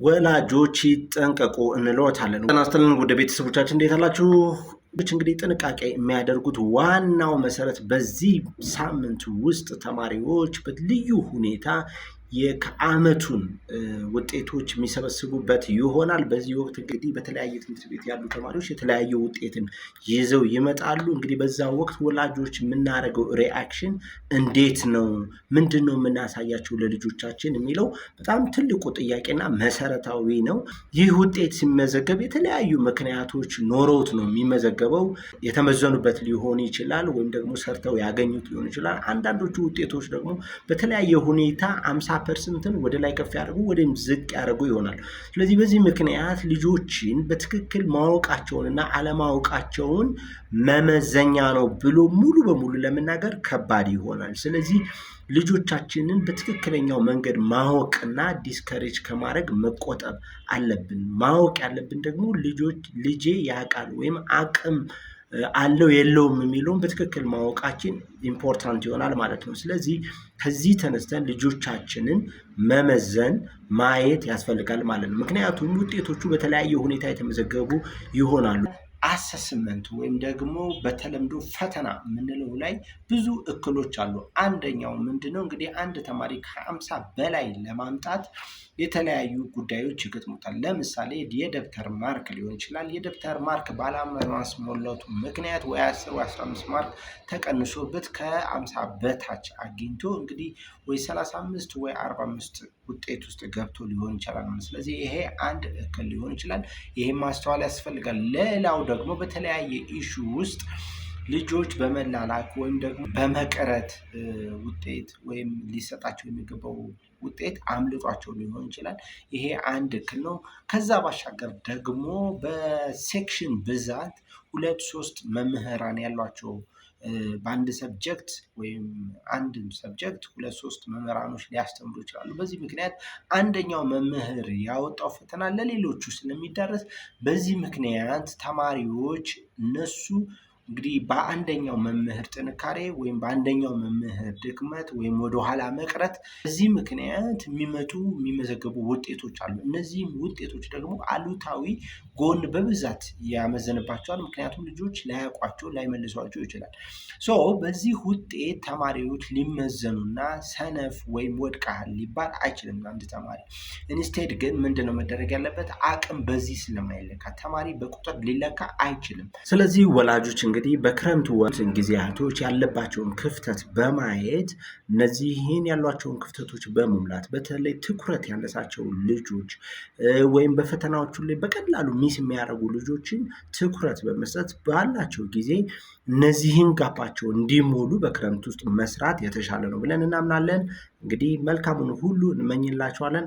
ወላጆች ይጠንቀቁ እንለዎታለን። ጤና ይስጥልን ውድ ቤተሰቦቻችን፣ እንዴት አላችሁ? እንግዲህ ጥንቃቄ የሚያደርጉት ዋናው መሰረት በዚህ ሳምንት ውስጥ ተማሪዎች በልዩ ሁኔታ ከአመቱን ውጤቶች የሚሰበስቡበት ይሆናል። በዚህ ወቅት እንግዲህ በተለያየ ትምህርት ቤት ያሉ ተማሪዎች የተለያየ ውጤትን ይዘው ይመጣሉ። እንግዲህ በዛ ወቅት ወላጆች የምናደርገው reaction እንዴት ነው? ምንድን ነው የምናሳያቸው ለልጆቻችን የሚለው በጣም ትልቁ ጥያቄና መሰረታዊ ነው። ይህ ውጤት ሲመዘገብ የተለያዩ ምክንያቶች ኖረውት ነው የሚመዘገበው። የተመዘኑበት ሊሆን ይችላል፣ ወይም ደግሞ ሰርተው ያገኙት ሊሆን ይችላል። አንዳንዶቹ ውጤቶች ደግሞ በተለያየ ሁኔታ 50% ን ወደ ላይ ከፍ ያደርጉ ወይም ዝቅ ያደርጉ ይሆናል። ስለዚህ በዚህ ምክንያት ልጆችን በትክክል ማወቃቸውንና አለማወቃቸውን መመዘኛ ነው ብሎ ሙሉ በሙሉ ለመናገር ከባድ ይሆናል። ስለዚህ ልጆቻችንን በትክክለኛው መንገድ ማወቅና discourage ከማድረግ መቆጠብ አለብን። ማወቅ ያለብን ደግሞ ልጆች ልጄ ያውቃል ወይም አቅም አለው የለውም የሚለውን በትክክል ማወቃችን important ይሆናል ማለት ነው። ስለዚህ ከዚህ ተነስተን ልጆቻችንን መመዘን ማየት ያስፈልጋል ማለት ነው። ምክንያቱም ውጤቶቹ በተለያየ ሁኔታ የተመዘገቡ ይሆናሉ። Assessment ወይም ደግሞ በተለምዶ ፈተና የምንለው ላይ ብዙ እክሎች አሉ። አንደኛው ምንድነው? እንግዲህ አንድ ተማሪ ከ50 በላይ ለማምጣት የተለያዩ ጉዳዮች ይገጥሙታል። ለምሳሌ የደብተር mark ሊሆን ይችላል። የደብተር mark ባለማስሞላቱ ምክንያት ወይ 10 ወይ 15 mark ተቀንሶበት ከ50 በታች አግኝቶ እንግዲህ ወይ 35 ወይ 45 ውጤት ውስጥ ገብቶ ሊሆን ይችላል። ስለዚህ ይሄ አንድ እክል ሊሆን ይችላል። ይሄ ማስተዋል ያስፈልጋል። ሌላው ደግሞ በተለያየ issue ውስጥ ልጆች በመላላክ ወይም ደግሞ በመቅረት ውጤት ወይም ሊሰጣቸው የሚገባው ውጤት አምልጧቸው ሊሆን ይችላል። ይሄ አንድ እክል ነው። ከዛ ባሻገር ደግሞ በ section ብዛት ሁለት ሶስት መምህራን ያሏቸው በአንድ subject ወይም አንድን subject ሁለት ሶስት መምህራኖች ሊያስተምሩ ይችላሉ። በዚህ ምክንያት አንደኛው መምህር ያወጣው ፈተና ለሌሎቹ ስለሚዳረስ በዚህ ምክንያት ተማሪዎች እነሱ እንግዲህ በአንደኛው መምህር ጥንካሬ ወይም በአንደኛው መምህር ድክመት ወይም ወደኋላ መቅረት በዚህ ምክንያት የሚመጡ የሚመዘገቡ ውጤቶች አሉ። እነዚህም ውጤቶች ደግሞ አሉታዊ ጎን በብዛት ያመዘንባቸዋል። ምክንያቱም ልጆች ላያውቋቸው ላይመልሷቸው ይችላል። So በዚህ ውጤት ተማሪዎች ሊመዘኑና ሰነፍ ወይም ወድቀሃል ሊባል አይችልም አንድ ተማሪ። Instead ግን ምንድነው መደረግ ያለበት? አቅም በዚህ ስለማይለካ ተማሪ በቁጥር ሊለካ አይችልም። ስለዚህ ወላጆች እንግዲህ በክረምቱ ወቅት ጊዜያቶች ያለባቸውን ክፍተት በማየት እነዚህን ያሏቸውን ክፍተቶች በመሙላት በተለይ ትኩረት ያነሳቸው ልጆች ወይም በፈተናዎቹ ላይ በቀላሉ miss የሚያደርጉ ልጆችን ትኩረት በመስጠት ባላቸው ጊዜ እነዚህን gap ኣቸው እንዲሞሉ በክረምት ውስጥ መስራት የተሻለ ነው ብለን እናምናለን። እንግዲህ መልካሙን ሁሉ እንመኝላቸዋለን።